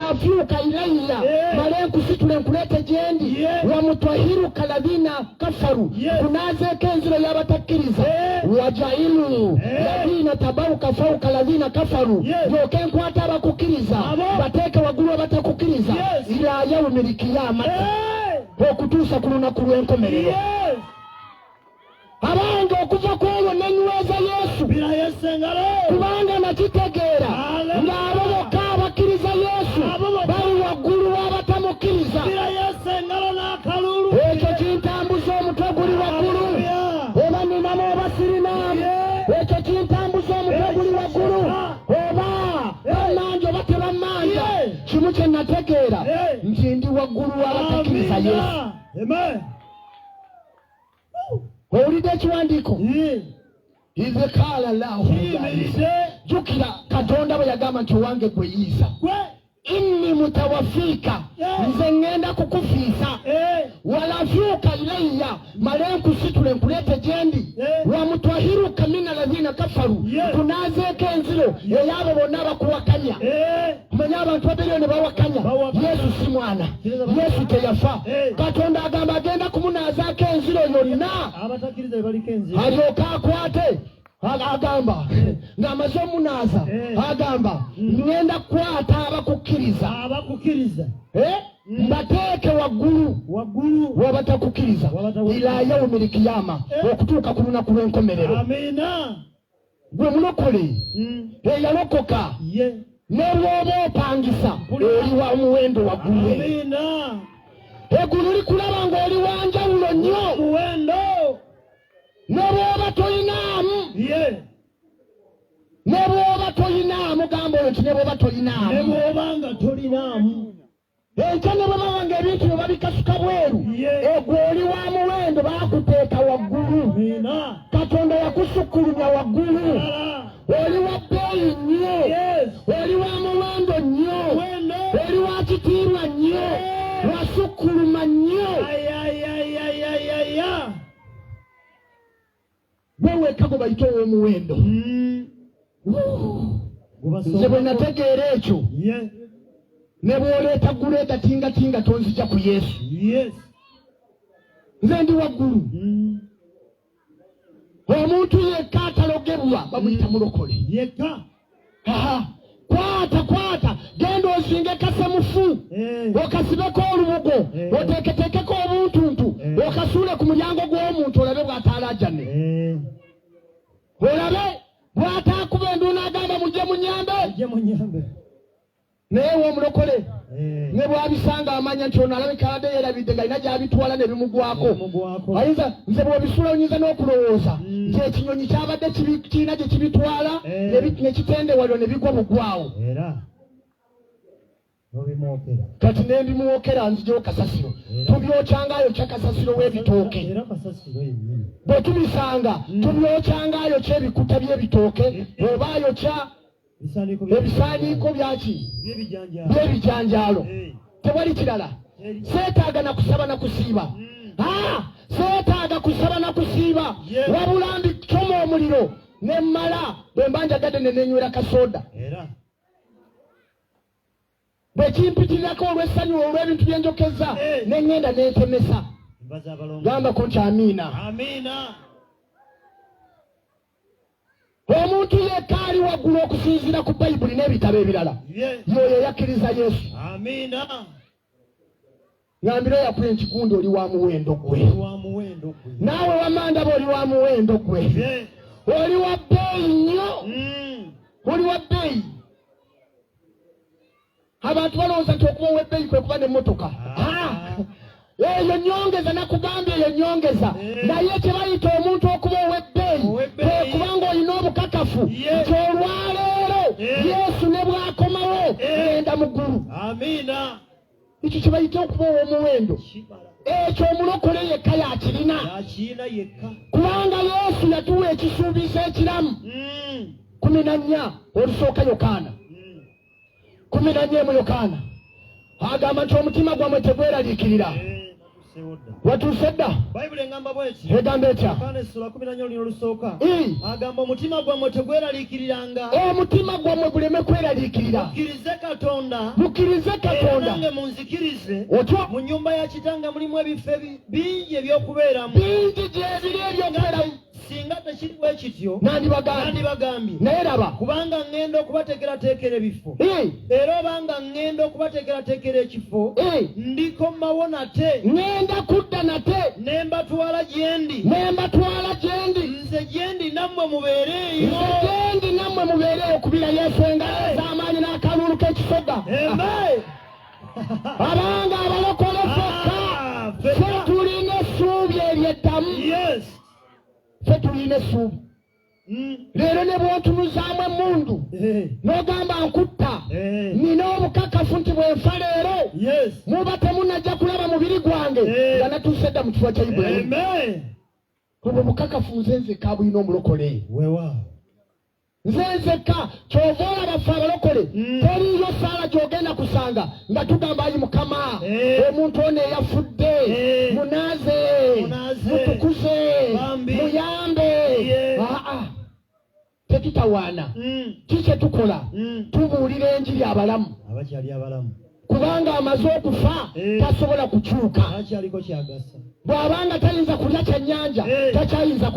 Warafiuka ilayya, male nkusitule nkuleete gyendi. Wamutwahiruka ladhina kafaru, kunaazeeko enziro y'abatakkiriza. Wajailu ladhina tabauka fauka ladhina kafaru, ndyoke nkwata abakukkiriza bateeke waggulu abatakukkiriza, ila yaumi likiyamati, okutuusa ku lunaku lw'enkomerero. Abange, okuva ku olwo nenyweza Yesu, kubanga nakitegeera ng'abo bokka abakkiriza Yesu bali waggulu w'abatamukkiriza. Ekyo kintambuza omutwe guli waggulu, oba ninamu oba sirinaamu. Ekyo kintambuza omutwe guli waggulu, oba bammanja oba tebammanja. Kimu kye nategeera nti ndi waggulu w'abatakkiriza Yesu. Owulidde ekiwandiiko? Idh kaala llahu, jjukira Katonda bwe yagamba nti, owange gwe Isa, inni mutawafiika, nze ŋŋenda kukufiisa. Walafiuka ilayya, male nkusitule nkuleete gyendi. Wamutwahiruka mina lazina kafaru, kunaazeeko enziro ey'abo bonna abakuwakanya. Manye abantu babiriyo ne bawakanya Yesu si mwana, Yesu teyafa. Katonda agamba agenda kumunaazaako enziro yonna, alyoke akwate. Agamba ng'amaze omunaaza, agamba, ŋŋenda kukwata abakukkiriza mbateeke waggulu wabatakukkiriza, ila yaumi likiyama, okutuuka ku lunaku lw'enkomerero. Gwe mulokole eyalokoka, ne bw'oba opangisa, oli wa muwendo waggulu. Eggulu likulaba ng'oli wa njawulo nnyo, ne bw'oba toyinaamu. Ne bw'oba toyinaamu, gamba oyo nti ne bw'oba toyinaamu. Ne bw'oba nga tolinaamu. Enkya ne bwe baba nga ebintu bye babikasuka bweru, ogwo oli wa muwendo, baakuteeka waggulu. Katonda yakusukkulumya waggulu. Oli wa bbeeyi nnyo, oli wa muwendo nnyo, oli wa kitiibwa nnyo, wasukkuluma nnyo. Gwe wekka gwe bayita ow'omuwendo. Nze bwe nategeera ekyo, ne bw'oleeta guleeda tingatinga, tonzija ku Yesu. Nze ndi waggulu. Omuntu yekka atalogebwa bamuyita mulokole. Yekka. Kwata, kwata, genda ozinge kasemufu, okasibeko olubugo, oteeketeekeko obuntuntu, okasuule ku mulyango gw'omuntu, olabe bw'ataalajane, olabe bw'ataakuba enduuna agamba, "Mujje munyambe." Mujje munyambe. Naye w'omulokole ne bw'abisanga amanya nti ono alabika abadde yeerabidde nga alina gy'abitwala ne bimugwako. Bimugwako. Ayinza, nze bw'obisula oyinza n'okulowooza nti ekinyonyi kyabadde kirina gye kibitwala, ne kitendewalirwa ne bigwa bugwawo. Era nobimwokera. Kati ne mbimwokera, nzijewo kasasiro. Tubyokya ayokya kasasiro w'ebitooke. Era kasasiro yennyini. Bwe tubisanga, tubyokya ng'ayokya ebikuta by'ebitooke oba ayokya Ebisaaniiko. Ebisaaniiko byaki? By'ebijanjaalo. By'ebijanjaalo. Tewali kirala. Seetaaga na kusaba na kusiiba. Ah, seetaaga kusaba na kusiiba, wabula mbicoma omuliro ne mmala. Bwe mba njagadde ne nenywera kasoda. Era Bwe kimpitirirako olw'essanyu olw'ebintu bye njokeza, ne ŋŋenda nentemesa. Enva z'abalongo. Gambako nti amiina. Amiina. Omuntu yekka ali waggulu okusinziira ku Bayibuli n'ebitabo ebirala, y'oyo eyakkiriza Yesu. Amiina. Ngambira oyakula enkigundi, oli wa muwendo gwe. Oli wa muwendo gwe. Naawe wamandaba, oli wa muwendo gwe. Oli wa bbeeyi nnyo. Oli wa bbeeyi. Abantu balowooza nti okuba ow'ebbeeyi kwe kuba n'emmotoka. Ah. Ah, eyo nyongeza, nakugambye eyo nyongeza. Naye kye bayita omuntu okuba ow'ebbeeyi Ow'ebbeeyi. kwe kuba ng'olina obukakafu nti olwaleero Yesu ne bw'akomawo, ngenda mu ggulu. Amiina. Ekyo kye bayita okuba ow'omuwendo. Kibala. Ekyo omulokole yekka yakirina. Yakiina yekka. Kubanga Yesu yatuwa ekisuubizo ekiramu. 14 olusooka Yokaana, 14 emu Yokaana agamba nti omutima gwammwe tegweraliikirira. Ntuuseewo dda. Watuuse dda. Bayibuli engamba bweti. Egamba etya? Yokaana essula 14 olunyo olusooka. Ii. Agamba omutima gwammwe tegweraliikiriranga. Omutima gwammwe guleme kweraliikirira. Mukkirize Katonda. Mukkirize Era Katonda. nange munzikirize. Otyo. Mu nnyumba ya kitange mulimu ebifo bingi eby'okubeeramu. Bingi gyebiri ebyokubeeramu. Singa tekiri bwe kityo, Nandibagambye. nandibagambye. Naye laba. Kubanga ŋŋenda okubateekerateekera ebifo. Ii. Era obanga ŋŋenda okubateekerateekera ekifo, Ii. ndikomawo nate Ŋŋenda kudda nate. ne mbatwala gye ndi. Ne mbatwala gye ndi. Nze gye ndi nammwe mubeere eyo. Nze gye ndi nammwe mubeereeyo. Kubira Yesu engalo ez'amaanyi n'akaluulu k'ekisoga. Amen. Abanga abalokole ffekka Ah, ffe ffekka. tulina essuubi eryeddamu. Yes. Ffe tulina essuubi. Leero ne bw'otunuzaamu emmundu n'ogamba nkutta, nina obukakafu nti bwenfa leero muba temunajja kulaba mubiri gwange nga natuuse dda mu kifo kya Ibulayimu. Amen. Obwo bukakafu nze nzekka bulina omulokole. Weewaawo. Nze nzekka. Kyova olaba ffe abalokole teriiyo saala gy'ogenda kusanga nga tugamba ayi Mukama, omuntu ono eyafudde munaaze, Munaaze. mutukuze, Bambi. muyambe. Aa, tetutawaana. Ki kye tukola? Tubuulira enjiri abalamu. Abakyali abalamu. Kubanga amaze okufa, tasobola kukyuka. Akyaliko kyagasa. Bw'abanga tayinza kulya kyannyanja, takyayinza.